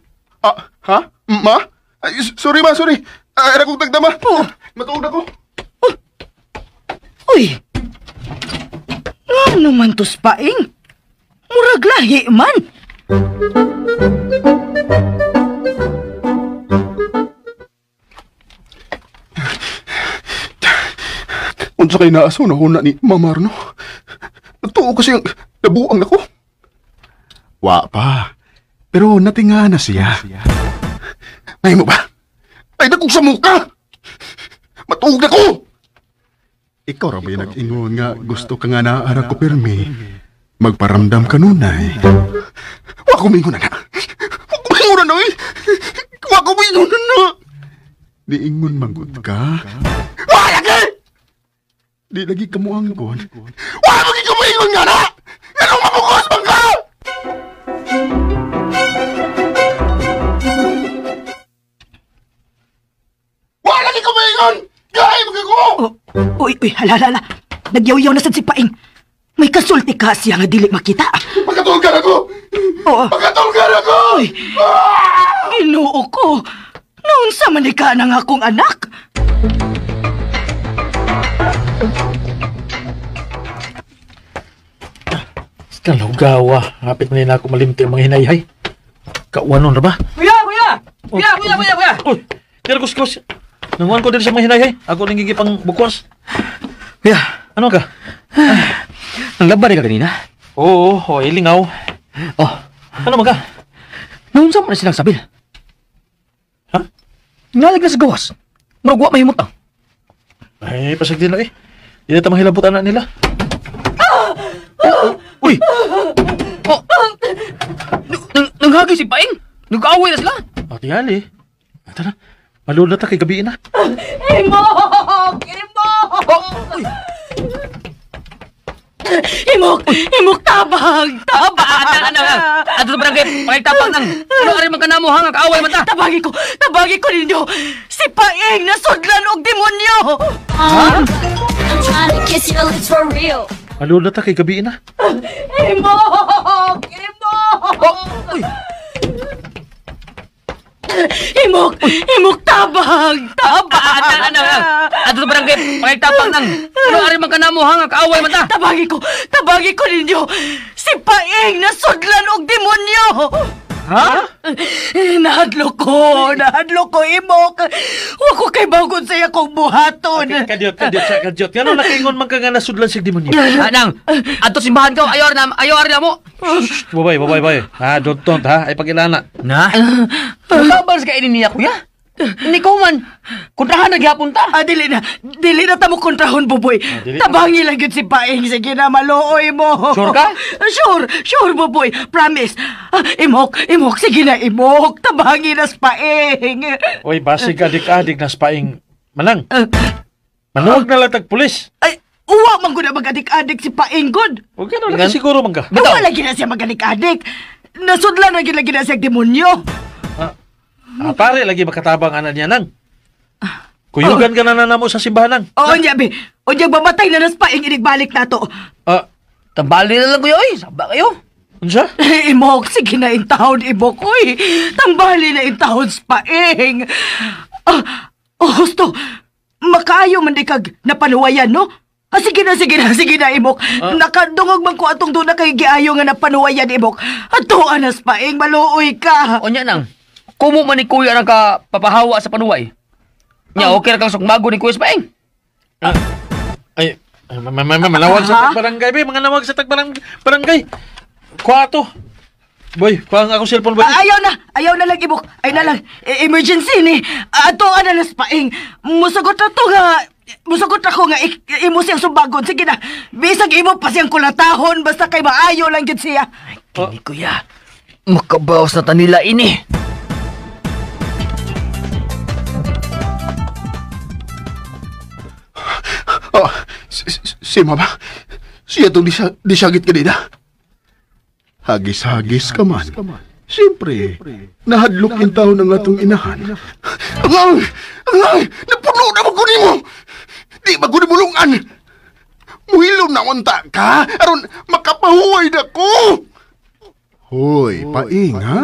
Ha? Ma? Ay, sorry, ma. Sorry. Ay, akong tagdama. Oh. Matuog na ko. Oh. Uy! Ano man tos, Paeng? Murag lahi man. Unsa kay naaso na huna ni Mama Arno? Nagtuo kasi ang nabuang nako. Wa pa. Pero natinga na siya. Ay mo ba? Ay nakong sa muka! Matuog na ko! Ikaw ra ba yung nag-ingon nga gusto ka nga naaara ko pirmi? Magparamdam ka nunay. Wa ko mingon na na. Wa ko mingon na na eh. Wa ko mingon na na. Diingon manggut ka. Wa lagi! Di lagi kamuanggon. Wa lagi kamuingon nga na! Anong mamukos man ka? Wa lagi kamuingon! Gahay magkago! Oh, uy, uy, hala, hala. Nagyaw-yaw na sad si Paing. May kasulti ka siya nga dili makita. Pagkatulgan ako! Oo. Pagkatulgan ako! Uy, Ginoo ko! Naunsa man ni ka ng akong anak? Kalugawa. Hapit man na ako malimti ang mga hinayhay. Kauwanon na ba? Kuya, kuya! Kuya, kuya, kuya, kuya! Uy, dira kuskus. Nanguan ko diri sa mga hinayhay. Ako ning gigipang bukwas. Kuya, Ano ka? ang laban ka kanina? Oo, oh, ilingaw. Oh, Ano man ka? naunsa man na silang sabil? Ha? Ngalag na sa gawas. Murag wa mahimutang. Ay, pasag din na eh. Di na ta mahilabot anak nila. Uy! Oh! Nanghagi si Paing! Nag-away na sila! O, tingali. Tara, malula ta kay gabi na. Imok! Imok! Oh! Uy! Imok! Imok, tabang! Tabang! Ano, ano, ato sa barangay, pakitapang nang! Ano, ari man ka na mo, ha? Nag-away man ta! Tabagi ko ninyo! Si Paing nasudlan og demonyo! Ha? I'm trying to kiss your lips for real. Malula ta kay gabi na. Imok! Imok! Oh! Uy! Imok! Imok, tabang! Tabang! Ano, ano, ato sa barangay, pakitapang nang! Ano, ari man ka na mo, ha? Nag-away man ta! Tabagi ko ninyo! Si Paing nasudlan og demonyo! Ha? Nahadlok ko, Imok! Wa ko kay bagon sa akong buhaton! Kadyot, kadyot, sa kadyot. Ngano nakaingon man ka nga nasudlan sig demonyo? Anang, ato simbahan ko, ayaw na mo! Shh, babay, babay, babay. Ha, don't, ha. Ay pagilana. Na? Nagkabals ka ini niya, kuya? Hindi ko man. Kontrahan na gihapon ta. Ah, dili na ta mo kontrahon, Buboy. Dili. Tabangi lang yun si Paing. Sige na, maluoy mo. Sure ka? Sure, Buboy. Promise. Ah, imok, sige na, imok. Tabangi na si Paing. Oy, basig adik-adik na spaing manang. Manuwag na lang tag pulis. Ay, uwa man gud na mag-adik-adik si Paing, good. Huwag ka na lang siguro man ka. Uwa lagi na siya mag-adik-adik. Nasudlan na lagi na siya demonyo. Ah, pare, lagi makatabang anak niya nang. Kuyugan ka na na mo sa simbahan nang. Oo, niya, be. O niya, mamatay na nas Paing, inigbalik na to. Ah, Tambali na lang kuya, oy. Saba kayo. unsa? Imok, sige na in taon, imok. Uy, tambali na in taon sa Paing. Ah, oh, husto. Makaayo man di kag napanuwayan, no? Ah, sige na, imok. Nakadungog man ko atong doon na kay giayo nga napanuwayan, imok. Ato, anas Paing, maluoy ka. O niya nang, kumo man ni kuya nang ka papahawa sa panuway. Nya, okay ra kang sukmago ni kuya sa Paing. Ay, manawag sa tagbarangay, be. Mga nawag sa tagbarangay. Kuha to. Boy, kuha ang akong cellphone, boy. Ah, ayaw na lang, imok. Ay na lang, emergency ni. Ato, anas Paing. Musugot na to nga, musugot ako nga imo siyang sumbagon. Sige na, bisag imo pa siyang kulatahon, basta kay maayo lang gyud siya. Kini kuya, makabawas na ta nila ini. Oh, si mama. Siya itong disagit kanina. Hagis-hagis ka man. Siyempre, nahadlok yung tao ng atong inahan. Angay! Angay! Napuno na magkunin mo! Di ba mulungan? Muhilom na unta ka! Aron makapahuway na ko! Hoy, Paing, ha?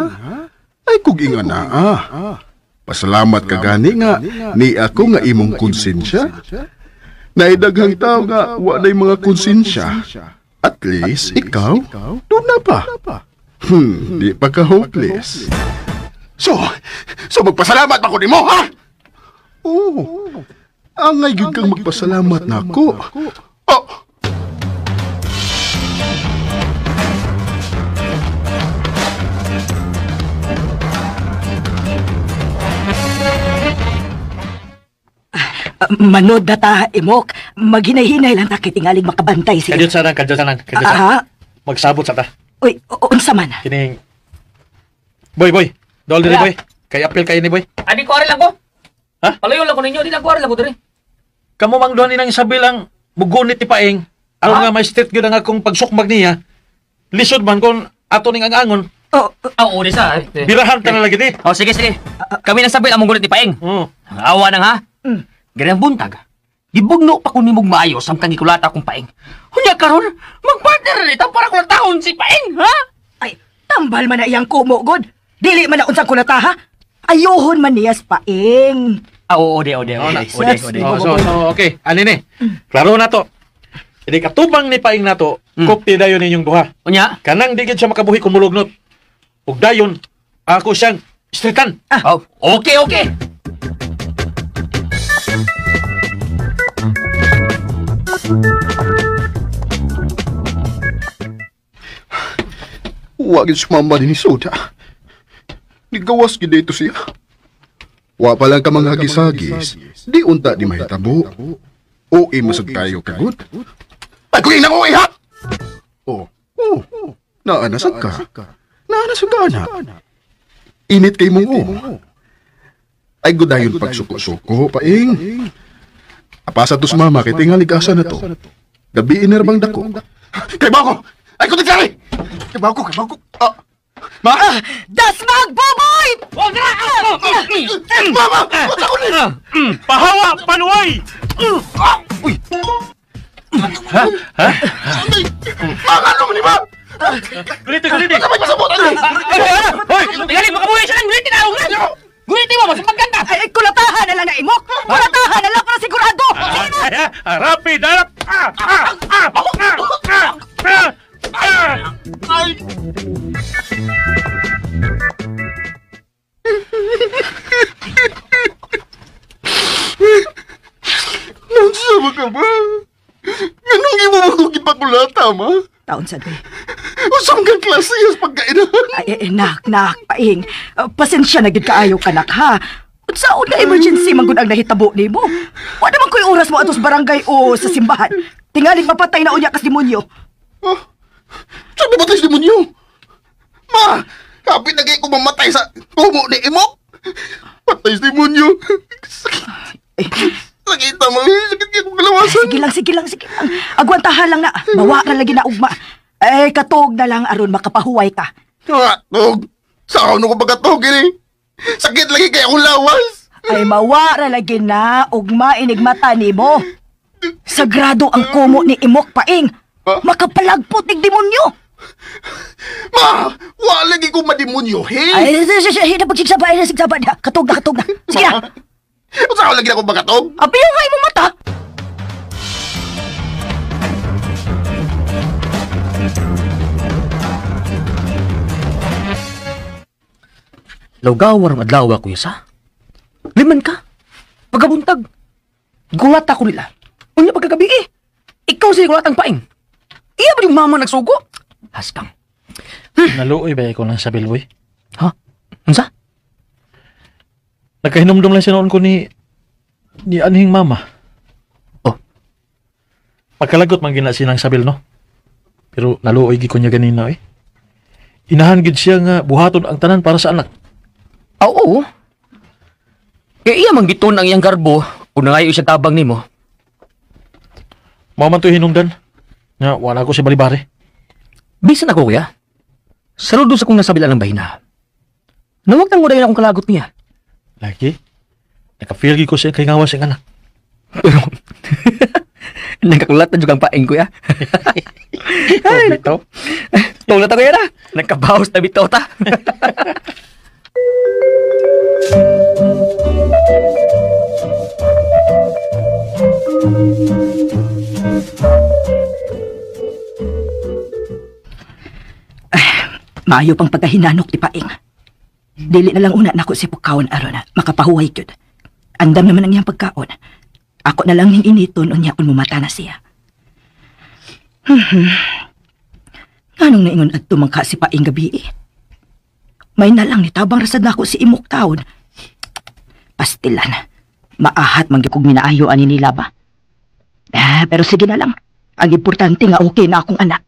Ay, kung inga na, ah. Pasalamat ka gani nga, ni ako nga imong konsensya. Naidaghang tao nga, wa na'y mga konsensya. At least, ikaw, doon na pa. Di pa ka hopeless. So magpasalamat ako nimo, ha? Oo. Angay gyud kang magpasalamat na ako. Oh. Manod na ta, Imok. Maghinay-hinay lang ta kay tingalig makabantay siya. Kadiyot sa nang, kadiyot sa nang, kadiyot sa. Magsabot sa ta. Uy, unsa man? Kining Boy, boy. Dol diri boy. Kay apil kay ni boy. Ani ko ari lang ko. Ha? Palayo lang ko ninyo, di lang ko ari lang ko diri. Kamo mang duha ni nang Isabel ang mugunit ni Paeng. Aron nga may street gyud ang akong pagsukmag niya. Lisod man kon ato ning ang-angon. Oh, Oo, di sa. Birahan ta na lagi di. Oh, sige, sige. Kami nang sabil among gunit ni Paeng. Oo. Ang awa nang ha. Ganang buntag. Gibugno pa ko nimog maayo samtang gikulata akong Paeng. Unya karon, magpartner na ita para kulatahon si Paeng, ha? Ay, tambal man na iyang kumo, god. Dili man na unsang kulata, ha? Ayuhon man niya sa Paeng. Ah, oo, ode, ode, ode, ode, ode. Oh, so okay. Ani ni. Klaro na to. Hindi katubang ni Paeng nato, kopti dayon ninyong duha. Unya? Kanang di gid siya makabuhi kumulugnot. Ug dayon ako siyang streetan. Oh, okay, okay. Wa gid sumamba din ni Soda. Nigawas gid dito siya. Wa pa lang ka mga hagis-hagis, di unta di mahitabo. O imasag tayo kagud. Ay kung inang uwi ha! Oh, oh, naanasag ka. Naanasag ka, anak. Init kay mong oh. Ay gudayon pagsuko-suko, paing. Apasa to sa mama kay tingali asa na to. Gabi inerbang dako. Kay bako! Ay kundi kari! Kay bako, kay bako. Ah, ma! Dasmag, Buboy! Mama! What's ako ni? Pahawa, panuway! Uy! Ha? Ha? Mga ano ni ba? Guliti, guliti! Sabay pasabot ano? Hoy! Tingali makabuhi siya lang, gunitin na ako. Gunitin mo, mas maganda. Ay, kulatahan na lang na, Imok! Kulatahan na lang para sigurado! Rapid, harap! Ah! Ah! Ah! Ah! Ah! Ah! Ah! Ay! Nansama ka ba? Ganong imo mo kong gipakulata, ma? Taon sa doy. Usang kang klase sa pagkainan. Ay, nak, nak, Paing. Pasensya na gid kaayo kanak, ha? Unsaon na emergency man gud ang nahitabo nimo? Wa naman ko'y oras mo atos barangay o sa simbahan. Tingaling mapatay na unya kas demonyo. Ah, saan mamatay sa demonyo? Ma, kapit na kayo kung mamatay sa tumo ni Imok. Patay sa demonyo. Sakit. Sakit na, mami. Sakit kayo kong kalawasan. Sige lang, sige lang, sige lang. Agwantahan lang na. Bawa ka lagi na ugma. Eh, katog na lang aron makapahuway ka. Ah, tog. Sa ako nung pagkatog, ini. Sakit lagi kaya akong lawas. Ay, mawara lagi na ugma inigmata nimo. Sagrado ang kumo ni Imok, Paing. Makapalagpot nig demonyo. Ma, wala lagi ko mademonyo, he? Ay, sigsaba, ay, sigsaba na. Katog na, katog na. Sige na. Unsa ako lagi na akong pagkatog? Apiyo nga imong mata. Lawgaw warang adlaw ako sa. Liman ka. Pagkabuntag. Gulat ako nila. Unya pagkagabi eh. Ikaw sa gulat ang Paeng. Iya ba yung mama nagsugo? Haskang. Naluoy ba ko lang sa Bilboy? Ha? Unsa? Nagkahinumdum lang siya noon ko ni anhing mama. Oh. Pagkalagot man gina sinang sabil, no? Pero naluoy gi ko niya ganina, eh. Inahan gid siya nga buhaton ang tanan para sa anak. Ah, oo. Kaya iya man giton ang iyang garbo kung nangayo siya tabang nimo. Mao man to'y hinungdan. Nga, wala ko si balibare. Bisan ako, kuya. Saludo sa kong nasabila ng bahina. Nawag nang dayon akong kalagot niya. Lagi. Naka-feel gid ko siya kay ngawas siyang anak. Pero, nagkakulat na juga ang paing, kuya. Ay, bitaw. Tulad ako yan, ah. Nagkabawas na bitaw ta. Maayo pang pagkahinanok ni Paing. Dili na lang una nako si Pukaon aron makapahuway gyud. Andam naman ang iyang pagkaon. Ako na lang ning initon unya kun mumata na siya. Nganong naingon adto man ka si Paing gabi eh? May na lang ni tabang rasad nako si Imok taon. Pastilan. Maahat man gyud kog minaayo ani nila ba. Ah, pero sige na lang. Ang importante nga okay na akong anak.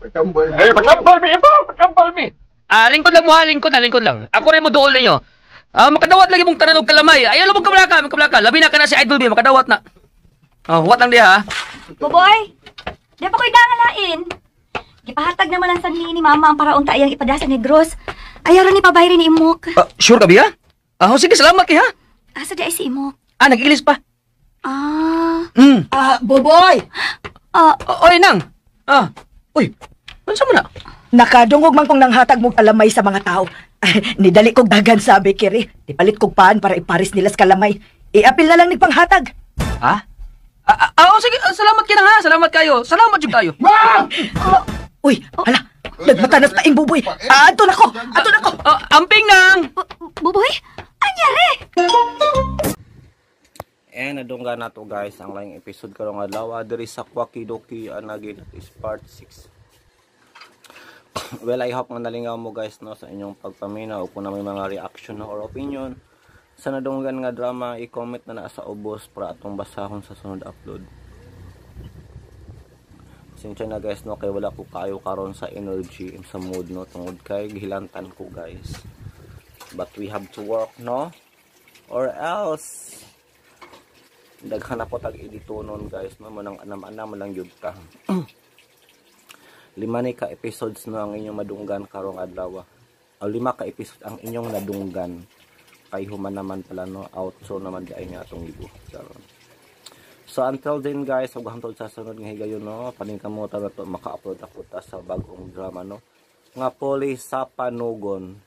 Hey, pagkampal mi, iba, pagkampal mi. Ah, lingkod lang mo ha, lingkod na, lingkod lang. Ako rin mo dool ninyo. Ah, makadawat lagi mong tanan og kalamay. Ayaw lang mong kablaka, mong. Labi na ka na si Idol B, makadawat na. Oh, wat lang diha ha. Buboy, di pa ko'y dangalain. Gipahatag naman ang sanli ni Mama ang paraong taayang ipada sa Negros. Ayaw rin ni pabayri ni Imok. Ah, sure ka biya? Ah, sige, salamat kay ha. Asa di ay si Imok? Ah, nag-ilis pa. Ah, Ah, Boboy! ah, Oy, nang. Ah, uy. Unsa mo na? Nakadungog man kong nanghatag mong kalamay sa mga tao. Nidali kog dagan sa bakery. Dipalit kog paan para iparis nila sa kalamay. Iapil na lang ni panghatag. Ha? Ah, oh, sige, salamat kay nang ha. Salamat kayo. Salamat jud kayo. Uy, hala, nagmatanas pa Buboy. Ah, ato na ko, ato na ko. Oh, amping nang. Buboy, anyari? And nadunggan na to guys ang laing episode karong adlaw diri sa Kwakidoki anagi, that is part 6. Well, I hope nga nalingaw mo guys no sa inyong pagpaminaw, o kung na may mga reaction no, or opinion sa nadunggan nga drama, i-comment na na sa ubos para atong basahon sa sunod upload. Pasensya na guys no kay wala ko kayo karon sa energy sa mood no tungod kay gihilantan ko guys. But we have to work no, or else daghan na po tag editonon guys no, manang anam-anam lang gyud ta. 5 ni ka episodes no ang inyong madunggan karong adlaw. O 5 ka episode ang inyong nadunggan. Kay human naman pala no, outro naman di ay nga atong gibo. So until then guys, ug hangtod sa sunod nga higayon no, paningkamutan na to maka-upload ako ta sa bagong drama no, nga Poli sa Panugon.